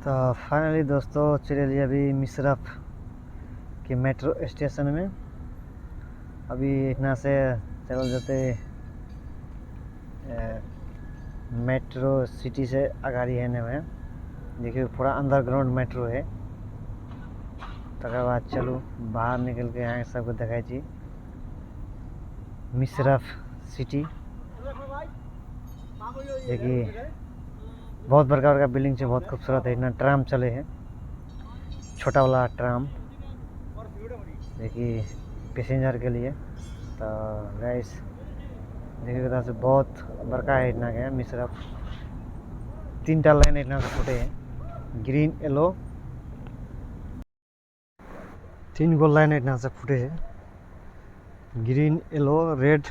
तो फाइनली दोस्तों चलि एलियै अभी मिश्रफ के मेट्रो स्टेशन में। अभी एहिठिना से चलल जेतै मेट्रो सिटी से अगाड़ी एने में। देखियौ पूरा अंडरग्राउंड मेट्रो है। तकर बाद चलू बाहर निकल के अहाँ सबके देखै छी मिश्रफ सिटी, जेकि बहुत बड़का बड़का बिल्डिंग छै, बहुत खूबसूरत है। एहिठिना ट्राम चले है, छोटा वाला ट्राम, जेकि पैसेंजर के लिए। तो गाइस देखिए से बहुत बड़का है एहिठिना के मिश्रफ। तीन टा लाइन एहिठिना से फूटे है, ग्रीन येलो, तीन गो लाइन एहिठिना से फूटे है, ग्रीन येलो रेड,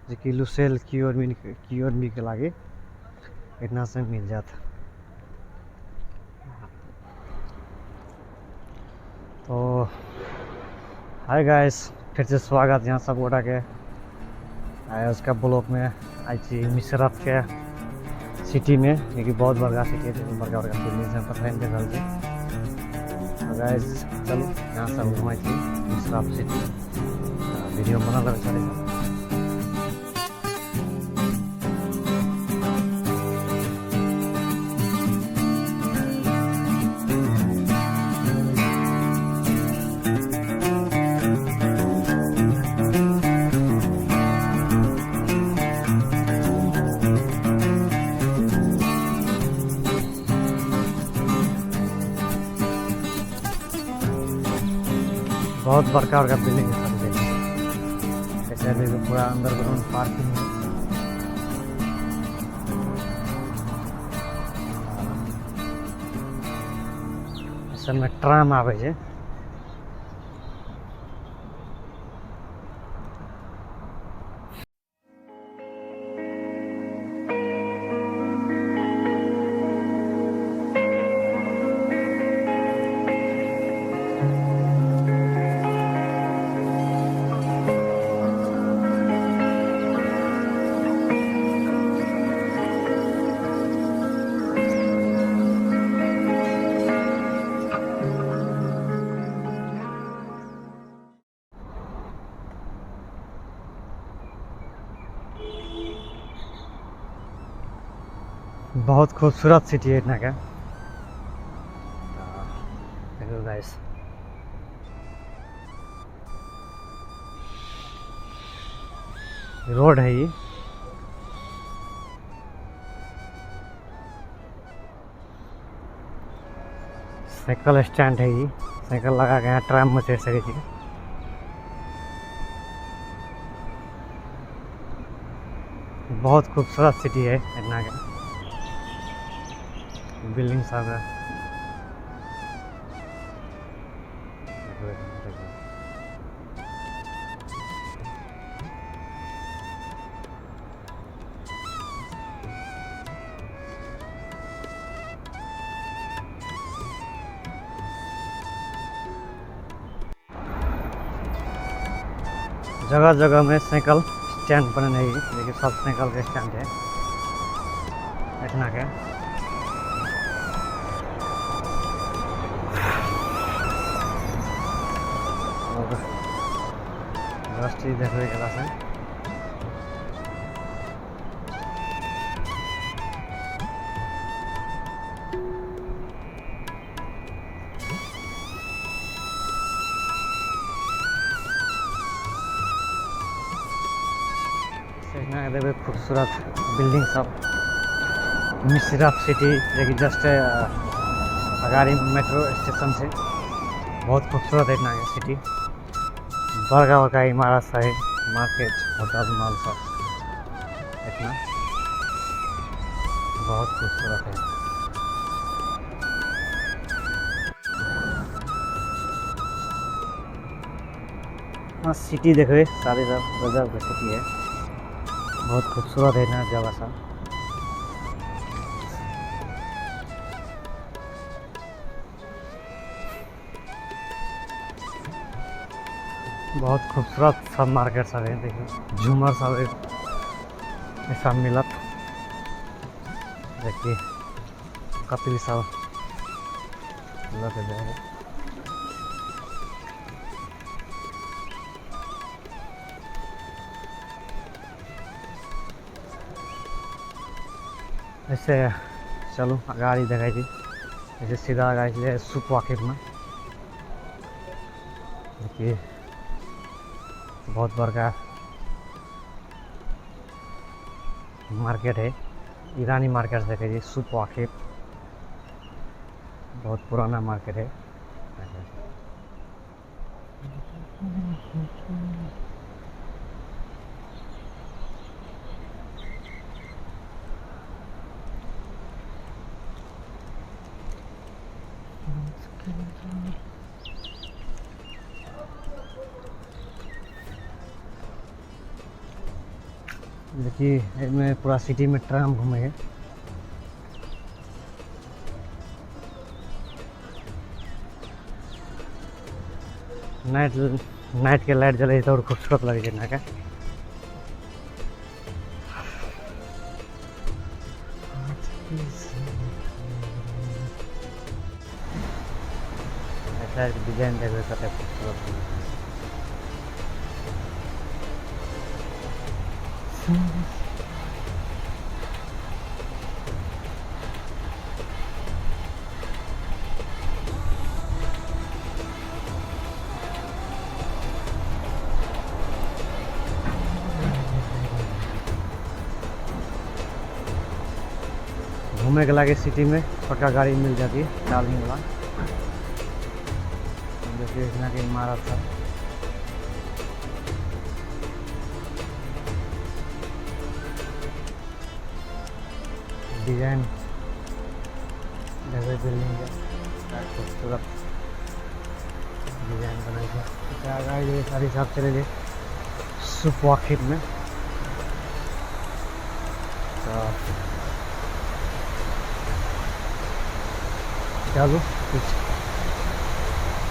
जेकि लुसेल क्योरमी के लागे एहिठिना से मिल जात। तो हाय गाइस, फिर से स्वागत यहाँ सब गोटा के आय उसका ब्लॉग में। आई छी मिश्रफ के सिटी में, जेकि बहुत बड़का सिटी है, देखियौ बड़का बड़का बिल्डिंग सब पता नहीं देख रहल छी। तो गाइस चलू यहाँ सब घुमै छी मिश्रफ सिटी, वीडियो बनल रहै छै। बहुत बड़का बड़का बिल्डिंग है सब जगह। ऐसे देखो पूरा अंडरग्राउंड पार्किंग है। सब में ट्राम आवे छै। बहुत खूबसूरत सिटी है एहिठिना के। देखियौ गाइस, रोड है ये। साइकिल स्टैंड है ये, साइकिल लगा के यहाँ ट्राम में चढ़ सकै छी। बहुत खूबसूरत सिटी है एहिठिना के, बिल्डिंग सब है। जगह जगह में साइकिल स्टैंड बनल है, देखिए सब साइकिल के स्टैंड है एहिठिना के। राष्ट्रीय देखबै गेला से देखे खूबसूरत बिल्डिंग सब। मिश्रफ सिटी जेकि जस्ट अगाड़ी मेट्रो स्टेशन से, बहुत खूबसूरत है एहिठिना के सिटी। बड़का बड़का इमारत सब है, मार्केट होटल मॉल सब एहिठिना बहुत खूबसूरत है। हाँ सिटी देखबे सारे सब गजब के सिटी है, बहुत खूबसूरत है ना जगह सब। बहुत खूबसूरत सब मार्केट सब है, देखिए झूमर सब है, सब मिलत। देखिए कतली सब लऽ के जाइ है। ऐसे चलू गाड़ी देखै छी, ऐसे सीधा गाड़ी छै सूप वाकिफमे, देखिए बहुत बड़का मार्केट है, ईरानी मार्केट देखै छी, सूप वाकिफ बहुत पुराना मार्केट है। देखिए इसमें पूरा सिटी में ट्राम घूमे है। नाइट नाइट के लाइट जले तो और खूबसूरत लगे है ना। ऐसा डिजाइन देखो कते खूबसूरत। घूमे के लागे सिटी में छोटका गाड़ी मिल जाती है डालने वाला। देखिए इतना के इमारत सब। डिजाइन देखो बिल्डिंग के खूबसूरत डिजाइन बनाई है। गाड़ी सारी हिसाब चले गए सुप वाकिफ में। तो चलू कुछ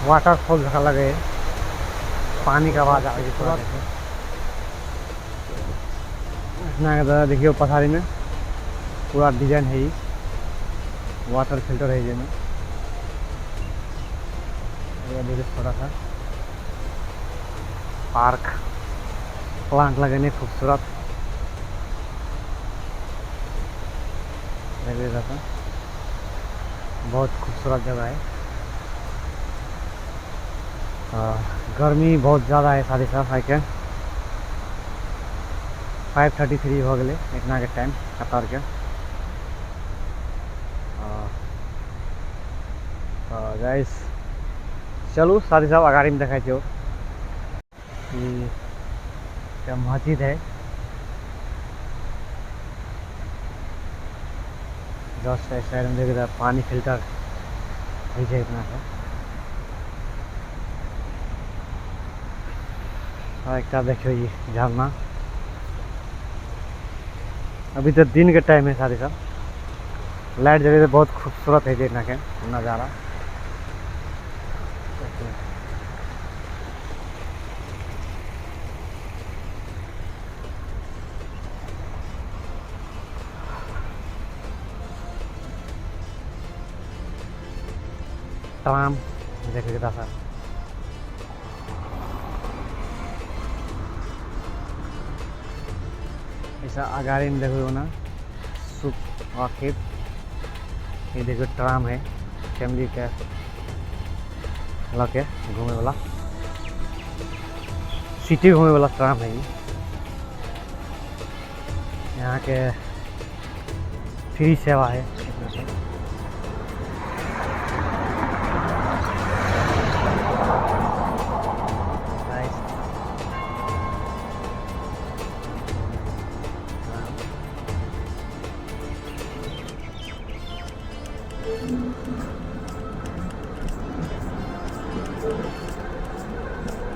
वाटरफॉल जगह लगे है, पानी का आवाज़ आ रही है पूरा। इतना देखिए पथारी में पूरा डिजाइन है, वाटर फिल्टर है ये में। देखिए थोड़ा सा पार्क प्लांट लगने खूबसूरत लगे, बहुत खूबसूरत जगह है। गर्मी बहुत ज़्यादा है साढ़े सात के 5:33 हो गए इतना के टाइम कतार के। गाइस चलू साथी साहब अगाड़ी में देखा छो मस्जिद है जस्ट साइड में देख पानी फिल्टर हो इतना है। और एक देखियो ये झरना, अभी तो दिन के टाइम है साथी साहब, लाइट जले तो बहुत खूबसूरत है देखना के नज़ारा। ट्राम देखिए कितना ऐसा अगाड़ी में देखो ना सुप वाकिफ, ये देखो ट्राम है फैमिली के लके घूमे वाला, सिटी घूमे वाला ट्राम है ये। यहाँ के फ्री सेवा है।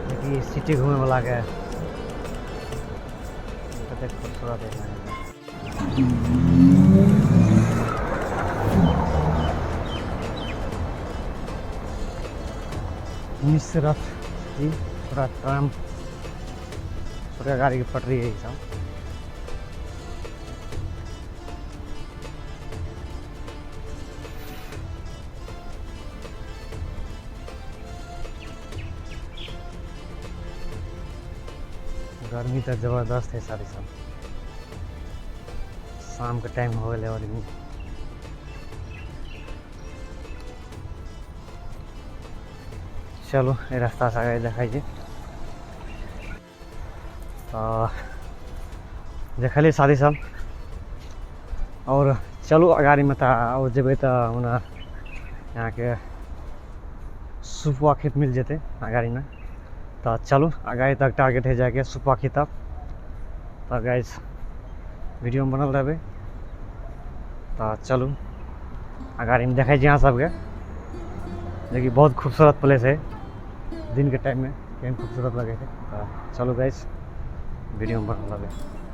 देखिए सिटी घूमे वाला के खूबसूरत है। मिश्रफ जी थोड़ा ट्राम छोटा गाड़ी की पटरी है सब। गर्मी तऽ जबरदस्त है सारी सब। शामके टाइम हो गेलै और भी। चलू एहि रास्तासँ आगे देखै छी। तऽ देखलियै शादी सब आओर चलू अगाड़ीमे। तऽ आओर जेबै तऽ ओना अहाँके सुपवा खेत मिल जेतै अगाड़ीमे। तऽ चलू अगाड़ी तक टारगेट है जाके सुपवा खेत तक। तऽ गाइस, वीडियोमे बनल रहबै। तऽ चलू अगाड़ीमे देखै छी अहाँ सबके, जेकि बहुत खूबसूरत प्लेस है। दिनके टाइममे केहन खूबसूरत लगै छै। तऽ चलू गाइस, वीडियोमे बनल रहबै।